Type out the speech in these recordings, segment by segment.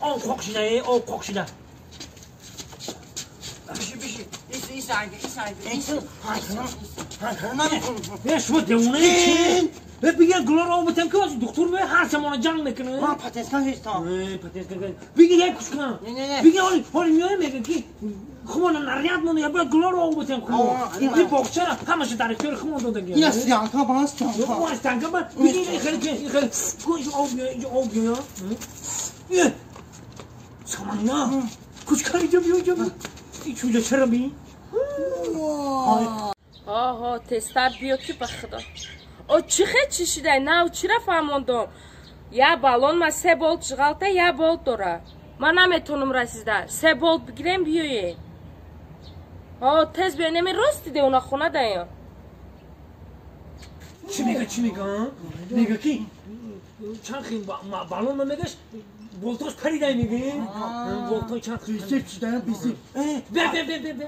об хок шуда, об хок шуда. Биши, иса. Шумо девона чи? Бигир гулор об битам ки духтур бе ҳар самона ҷанг мекунад. Ман патенска ҳестам. Патенска. Бигир як кушкан. Не. Бигир ҳоли ҳоли меоям мега ки хумона наряд моно я бояд гулор об битам хумо. Ин боғчара ҳамаша дар ихтиёри хумо додаги. Ина стянка ба стянка. Мо стянка ба бигир хеле ки хеле ку инҷо об биё, инҷо об биё. Саманна. Кучкар инҷо биё, инҷо биё. Ин чӯҷа чаро би? Ҳо, тезтар биё ки ба худо. О чӣ хе чӣ шидай? Нав чира фаҳмондом? Я баллон ма се болт жиғалта, я болт дора. Ман наметонам расида. Се болт бигирем биёе. Ҳо, тез биё, неми рост диде уна хона даё. Чӣ мега, чӣ мега? Мега ки чанд хин баллон ма мегаш болтош паридай мега. Болтой чанд хин. Бисип чидаям, бисип. Бе, бе, бе, бе, бе.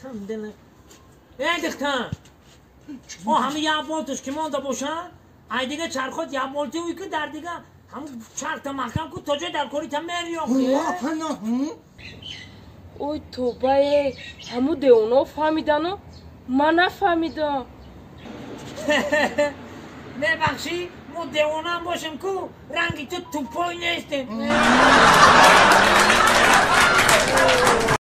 Сам дела. Эй, дихтан. О, ҳама як болташ ки монда бошанд, ай дига чархот як болти уй ки дар дига ҳамун чархта маҳкам ку то ҷой дар кори та мери охи. Ой, тобае, ҳаму девонао фаҳмидану ман нафаҳмидам. Мебахшӣ, мо девонаам бошем ку ранги ту тупой нестем.